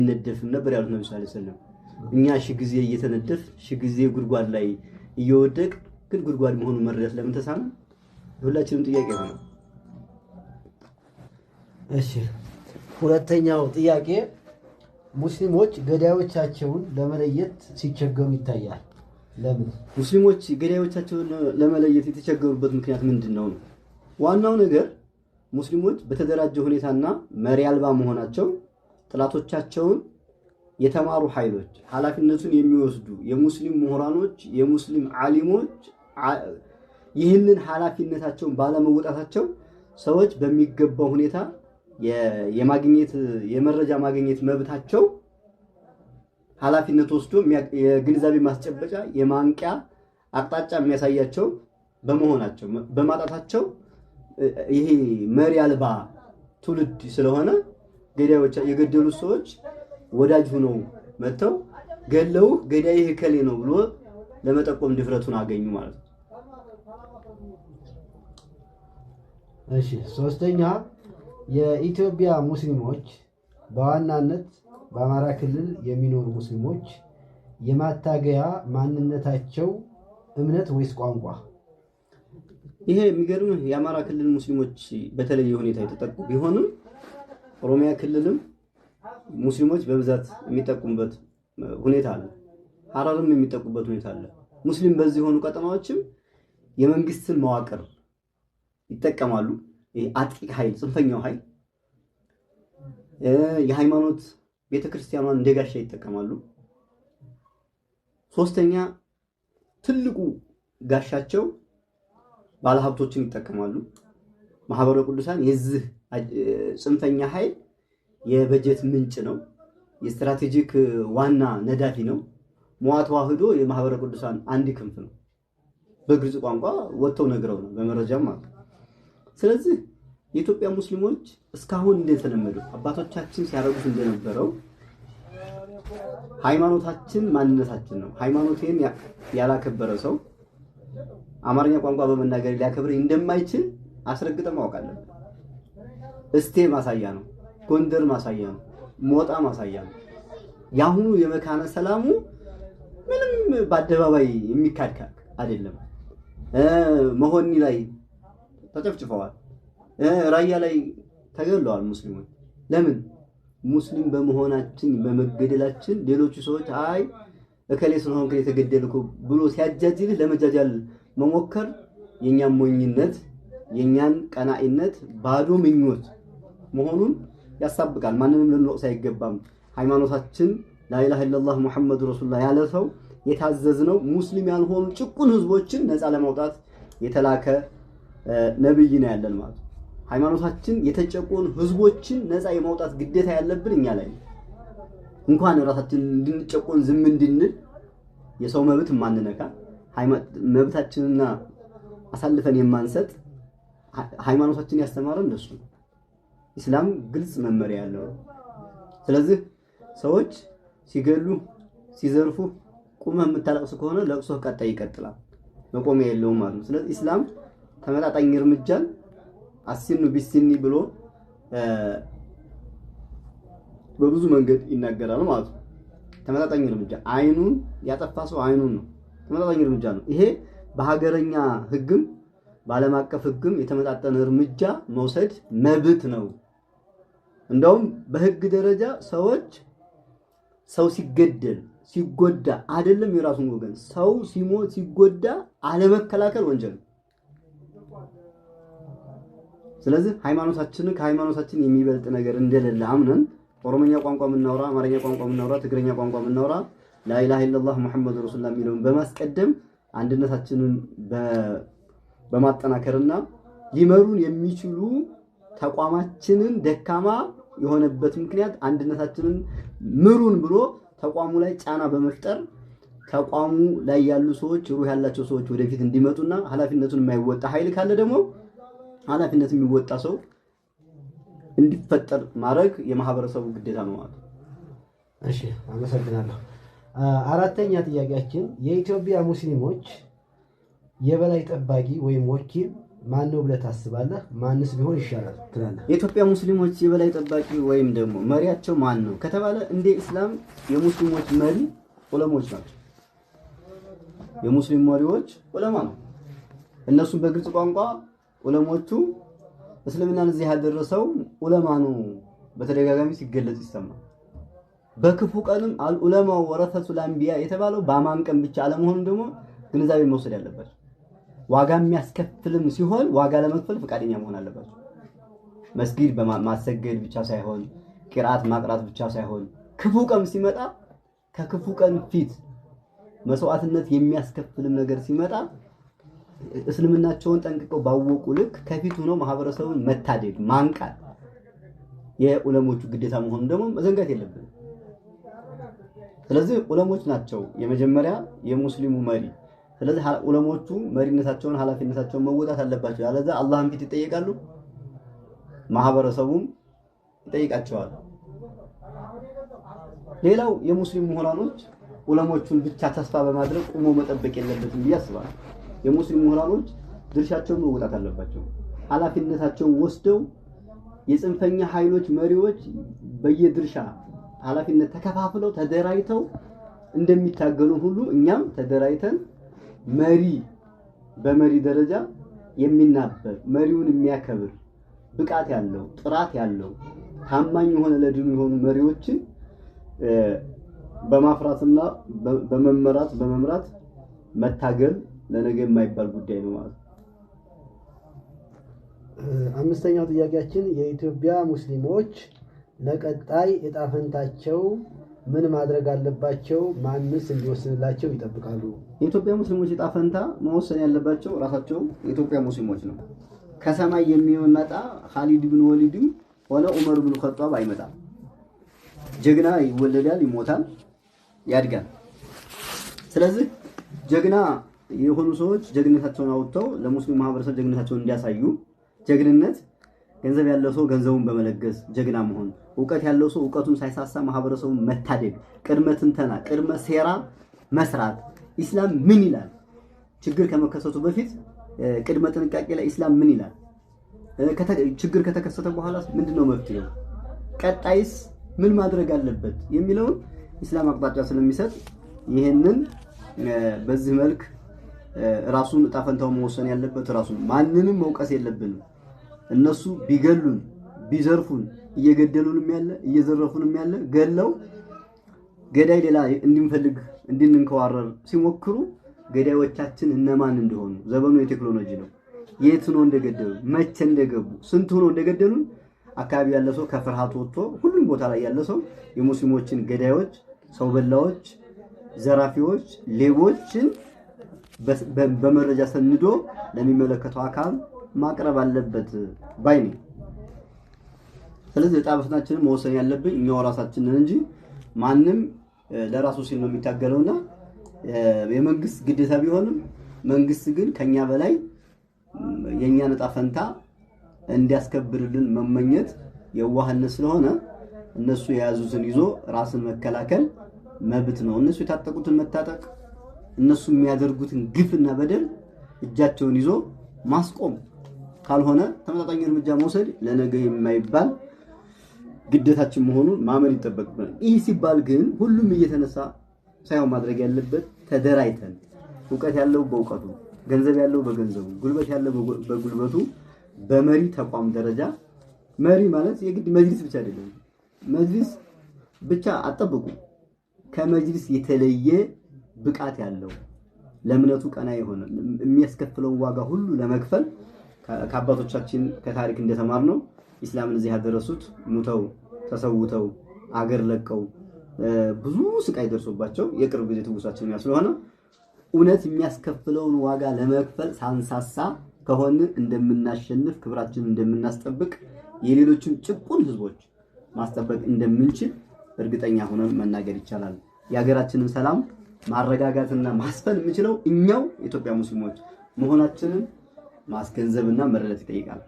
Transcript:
አይነደፍም ነበር ያሉት ነቢ ስ ሰለም። እኛ ሺ ጊዜ እየተነደፍ ሺ ጊዜ ጉድጓድ ላይ እየወደቅ ግን ጉድጓድ መሆኑን መረዳት ለምን ተሳነ? የሁላችንም ጥያቄ ሆነ። እሺ፣ ሁለተኛው ጥያቄ ሙስሊሞች ገዳዮቻቸውን ለመለየት ሲቸገሩ ይታያል። ለምን? ሙስሊሞች ገዳዮቻቸውን ለመለየት የተቸገሩበት ምክንያት ምንድን ነው ነው? ዋናው ነገር ሙስሊሞች በተደራጀ ሁኔታና መሪ አልባ መሆናቸው ጥላቶቻቸውን የተማሩ ኃይሎች ኃላፊነቱን የሚወስዱ የሙስሊም ምሁራኖች፣ የሙስሊም ዓሊሞች ይህንን ኃላፊነታቸውን ባለመወጣታቸው ሰዎች በሚገባው ሁኔታ የማግኘት የመረጃ ማግኘት መብታቸው ኃላፊነት ወስዶ የግንዛቤ ማስጨበጫ የማንቂያ አቅጣጫ የሚያሳያቸው በመሆናቸው በማጣታቸው ይሄ መሪ አልባ ትውልድ ስለሆነ ገዳዮች የገደሉት ሰዎች ወዳጅ ሆነው መጥተው ገለው ገዳይ እከሌ ነው ብሎ ለመጠቆም ድፍረቱን አገኙ ማለት ነው። እሺ፣ ሶስተኛ የኢትዮጵያ ሙስሊሞች በዋናነት በአማራ ክልል የሚኖሩ ሙስሊሞች የማታገያ ማንነታቸው እምነት ወይስ ቋንቋ? ይሄ የሚገርምህ የአማራ ክልል ሙስሊሞች በተለየ ሁኔታ የተጠቁ ቢሆንም ኦሮሚያ ክልልም ሙስሊሞች በብዛት የሚጠቁሙበት ሁኔታ አለ። ሐረርም የሚጠቁበት ሁኔታ አለ። ሙስሊም በዚህ የሆኑ ቀጠናዎችም የመንግስትን መዋቅር ይጠቀማሉ። ይሄ አጥቂ ኃይል፣ ጽንፈኛው ኃይል የሃይማኖት ቤተክርስቲያኗን እንደ ጋሻ ይጠቀማሉ። ሶስተኛ ትልቁ ጋሻቸው ባለሀብቶችን ይጠቀማሉ። ማህበረ ቅዱሳን የዚህ ጽንፈኛ ኃይል የበጀት ምንጭ ነው። የስትራቴጂክ ዋና ነዳፊ ነው። መዋ ተዋህዶ የማህበረ ቅዱሳን አንድ ክንፍ ነው። በግልጽ ቋንቋ ወጥተው ነግረው ነው በመረጃም ማለት ነው። ስለዚህ የኢትዮጵያ ሙስሊሞች እስካሁን እንደተለመደው አባቶቻችን ሲያደርጉት እንደነበረው ሃይማኖታችን ማንነታችን ነው። ሃይማኖቴን ያላከበረ ሰው አማርኛ ቋንቋ በመናገር ሊያከብረኝ እንደማይችል አስረግጠ ማወቅ አለብን። እስቴ ማሳያ ነው። ጎንደር ማሳያ ነው። ሞጣ ማሳያ ነው። የአሁኑ የመካነ ሰላሙ ምንም በአደባባይ የሚካድ አይደለም። መሆኒ ላይ ተጨፍጭፈዋል። ራያ ላይ ተገለዋል ሙስሊሞች። ለምን? ሙስሊም በመሆናችን በመገደላችን ሌሎቹ ሰዎች አይ እከሌ ስለሆንክ የተገደልኩ ብሎ ሲያጃጅልህ ለመጃጃል መሞከር የኛን ሞኝነት የኛን ቀናኢነት ባዶ ምኞት መሆኑን ያሳብቃል። ማንንም ልንወቅስ አይገባም። ሃይማኖታችን ላኢላሃ ኢለላህ ሙሐመዱ ረሱሉላህ ያለ ሰው የታዘዝነው ሙስሊም ያልሆኑ ጭቁን ህዝቦችን ነፃ ለማውጣት የተላከ ነብይ ነው ያለን ማለት ነው። ሃይማኖታችን የተጨቆኑ ህዝቦችን ነፃ የማውጣት ግዴታ ያለብን እኛ ላይ ነው። እንኳን ራሳችን እንድንጨቆን ዝም እንድንል የሰው መብት የማንነካ መብታችንና አሳልፈን የማንሰጥ ሃይማኖታችን ያስተማረን እንደሱ ነው። ኢስላም ግልጽ መመሪያ ያለው ነው። ስለዚህ ሰዎች ሲገሉ ሲዘርፉ ቁመህ የምታለቅስ ከሆነ ለቅሶህ ቀጣይ ይቀጥላል፣ መቆሚያ የለውም ማለት ነው። ስለዚህ ኢስላም ተመጣጣኝ እርምጃን አሲኑ ቢሲኒ ብሎ በብዙ መንገድ ይናገራል ማለት ነው። ተመጣጣኝ እርምጃ አይኑን ያጠፋ ሰው አይኑን ነው። ተመጣጣኝ እርምጃ ነው። ይሄ በሀገረኛ ሕግም በዓለም አቀፍ ሕግም የተመጣጠነ እርምጃ መውሰድ መብት ነው። እንደውም በሕግ ደረጃ ሰዎች ሰው ሲገደል ሲጎዳ አይደለም የራሱን ወገን ሰው ሲሞት ሲጎዳ አለመከላከል ወንጀል ነው። ስለዚህ ሃይማኖታችንን ከሃይማኖታችን የሚበልጥ ነገር እንደሌለ አምነን ኦሮሞኛ ቋንቋ የምናወራ፣ አማርኛ ቋንቋ የምናወራ፣ ትግረኛ ቋንቋ የምናወራ ላኢላሃ ኢለላህ ሙሐመድ ረሱሉላህ የሚለውን በማስቀደም አንድነታችንን በማጠናከርና ሊመሩን የሚችሉ ተቋማችንን ደካማ የሆነበት ምክንያት አንድነታችንን ምሩን ብሎ ተቋሙ ላይ ጫና በመፍጠር ተቋሙ ላይ ያሉ ሰዎች ሩህ ያላቸው ሰዎች ወደፊት እንዲመጡና ኃላፊነቱን የማይወጣ ኃይል ካለ ደግሞ ኃላፊነት የሚወጣ ሰው እንዲፈጠር ማድረግ የማህበረሰቡ ግዴታ ነው ማለት ነው። እሺ፣ አመሰግናለሁ። አራተኛ ጥያቄያችን የኢትዮጵያ ሙስሊሞች የበላይ ጠባቂ ወይም ወኪል ማን ነው ብለህ ታስባለህ? ማንስ ቢሆን ይሻላል ትላለህ? የኢትዮጵያ ሙስሊሞች የበላይ ጠባቂ ወይም ደግሞ መሪያቸው ማን ነው ከተባለ እንደ ኢስላም የሙስሊሞች መሪ ዑለሞች ናቸው። የሙስሊም መሪዎች ዑለማ ነው። እነሱም በግልጽ ቋንቋ ዑለሞቹ እስልምናን እዚህ ያደረሰው ዑለማ ነው በተደጋጋሚ ሲገለጽ ይሰማል። በክፉ ቀንም አልዑለማው ወረሰቱል አንቢያ የተባለው በአማን ቀን ብቻ አለመሆኑን ደግሞ ግንዛቤ መውሰድ ያለባቸው። ዋጋ የሚያስከፍልም ሲሆን ዋጋ ለመክፈል ፈቃደኛ መሆን አለባቸው። መስጊድ ማሰገድ ብቻ ሳይሆን ቂርአት ማቅራት ብቻ ሳይሆን ክፉ ቀን ሲመጣ ከክፉ ቀን ፊት መስዋዕትነት የሚያስከፍልም ነገር ሲመጣ እስልምናቸውን ጠንቅቀው ባወቁ ልክ ከፊት ሆነው ማህበረሰቡን መታደግ ማንቃት የዑለሞቹ ግዴታ መሆኑን ደግሞ መዘንጋት የለብንም። ስለዚህ ዑለሞች ናቸው የመጀመሪያ የሙስሊሙ መሪ። ስለዚህ ዑለሞቹ መሪነታቸውን ኃላፊነታቸውን መወጣት አለባቸው። ያለዛ አላህን ፊት ይጠየቃሉ፣ ማህበረሰቡም ይጠይቃቸዋል። ሌላው የሙስሊም ምሁራኖች ዑለሞቹን ብቻ ተስፋ በማድረግ ቁሞ መጠበቅ የለበትም ብዬ አስባለሁ። የሙስሊም ምሁራኖች ድርሻቸውን መወጣት አለባቸው። ኃላፊነታቸውን ወስደው የጽንፈኛ ኃይሎች መሪዎች በየድርሻ ኃላፊነት ተከፋፍለው ተደራጅተው እንደሚታገሉ ሁሉ እኛም ተደራጅተን መሪ በመሪ ደረጃ የሚናበብ መሪውን የሚያከብር ብቃት ያለው ጥራት ያለው ታማኝ የሆነ ለድኑ የሆኑ መሪዎችን በማፍራትና በመመራት በመምራት መታገል ለነገ የማይባል ጉዳይ ነው ማለት ነው። አምስተኛው ጥያቄያችን የኢትዮጵያ ሙስሊሞች ለቀጣይ ዕጣ ፈንታቸው ምን ማድረግ አለባቸው? ማንስ እንዲወስንላቸው ይጠብቃሉ? የኢትዮጵያ ሙስሊሞች ዕጣ ፈንታ መወሰን ያለባቸው ራሳቸው የኢትዮጵያ ሙስሊሞች ነው። ከሰማይ የሚመጣ ኻሊድ ብን ወሊድም ሆነ ዑመር ብን ኸጧብ አይመጣም። ጀግና ይወለዳል፣ ይሞታል፣ ያድጋል። ስለዚህ ጀግና የሆኑ ሰዎች ጀግንነታቸውን አውጥተው ለሙስሊሙ ማህበረሰብ ጀግንነታቸውን እንዲያሳዩ፣ ጀግንነት ገንዘብ ያለው ሰው ገንዘቡን በመለገስ ጀግና መሆን፣ እውቀት ያለው ሰው እውቀቱን ሳይሳሳ ማህበረሰቡን መታደግ፣ ቅድመ ትንተና፣ ቅድመ ሴራ መስራት፣ ኢስላም ምን ይላል፣ ችግር ከመከሰቱ በፊት ቅድመ ጥንቃቄ ላይ ኢስላም ምን ይላል፣ ችግር ከተከሰተ በኋላ ምንድነው መፍትሄው፣ ቀጣይስ ምን ማድረግ አለበት የሚለውን ኢስላም አቅጣጫ ስለሚሰጥ ይህንን በዚህ መልክ ራሱን ዕጣ ፈንታውን መወሰን ያለበት ራሱን፣ ማንንም መውቀስ የለብንም። እነሱ ቢገሉን ቢዘርፉን እየገደሉንም ያለ እየዘረፉንም ያለ ገለው ገዳይ ሌላ እንድንፈልግ እንድንንከዋረር ሲሞክሩ ገዳዮቻችን እነማን እንደሆኑ ዘመኑ የቴክኖሎጂ ነው። የት ሆኖ እንደገደሉ መቼ እንደገቡ ስንት ሆኖ እንደገደሉን አካባቢ ያለ ሰው ከፍርሃት ወጥቶ ሁሉም ቦታ ላይ ያለ ሰው የሙስሊሞችን ገዳዮች፣ ሰው በላዎች፣ ዘራፊዎች፣ ሌቦችን በመረጃ ሰንዶ ለሚመለከተው አካል ማቅረብ አለበት ባይ ነኝ። ስለዚህ ዕጣ ፈንታችንን መወሰን ያለብን እኛው ራሳችንን እንጂ ማንም ለራሱ ሲል ነው የሚታገለውና የመንግስት ግዴታ ቢሆንም መንግስት ግን ከኛ በላይ የኛን ዕጣ ፈንታ እንዲያስከብርልን መመኘት የዋህነት ስለሆነ እነሱ የያዙትን ይዞ ራስን መከላከል መብት ነው። እነሱ የታጠቁትን መታጠቅ፣ እነሱ የሚያደርጉትን ግፍና በደል እጃቸውን ይዞ ማስቆም ካልሆነ ተመጣጣኝ እርምጃ መውሰድ ለነገ የማይባል ግዴታችን መሆኑን ማመን ይጠበቅብናል። ይህ ሲባል ግን ሁሉም እየተነሳ ሳይሆን ማድረግ ያለበት ተደራጅተን እውቀት ያለው በእውቀቱ፣ ገንዘብ ያለው በገንዘቡ፣ ጉልበት ያለው በጉልበቱ በመሪ ተቋም ደረጃ መሪ ማለት የግድ መጅሊስ ብቻ አይደለም። መጅሊስ ብቻ አጠብቁ። ከመጅሊስ የተለየ ብቃት ያለው ለእምነቱ ቀና የሆነ የሚያስከፍለውን ዋጋ ሁሉ ለመክፈል ከአባቶቻችን ከታሪክ እንደተማርነው ኢስላምን እዚህ ያደረሱት ሙተው ተሰውተው አገር ለቀው ብዙ ስቃይ ደርሶባቸው የቅርብ ጊዜ ትውሳችን ያ ስለሆነ እውነት የሚያስከፍለውን ዋጋ ለመክፈል ሳንሳሳ ከሆነ እንደምናሸንፍ ክብራችንን እንደምናስጠብቅ የሌሎችን ጭቁን ህዝቦች ማስጠበቅ እንደምንችል እርግጠኛ ሆነን መናገር ይቻላል። የሀገራችንን ሰላም ማረጋጋትና ማስፈን የምንችለው እኛው የኢትዮጵያ ሙስሊሞች መሆናችንን ማስገንዘብና መረዳት ይጠይቃል።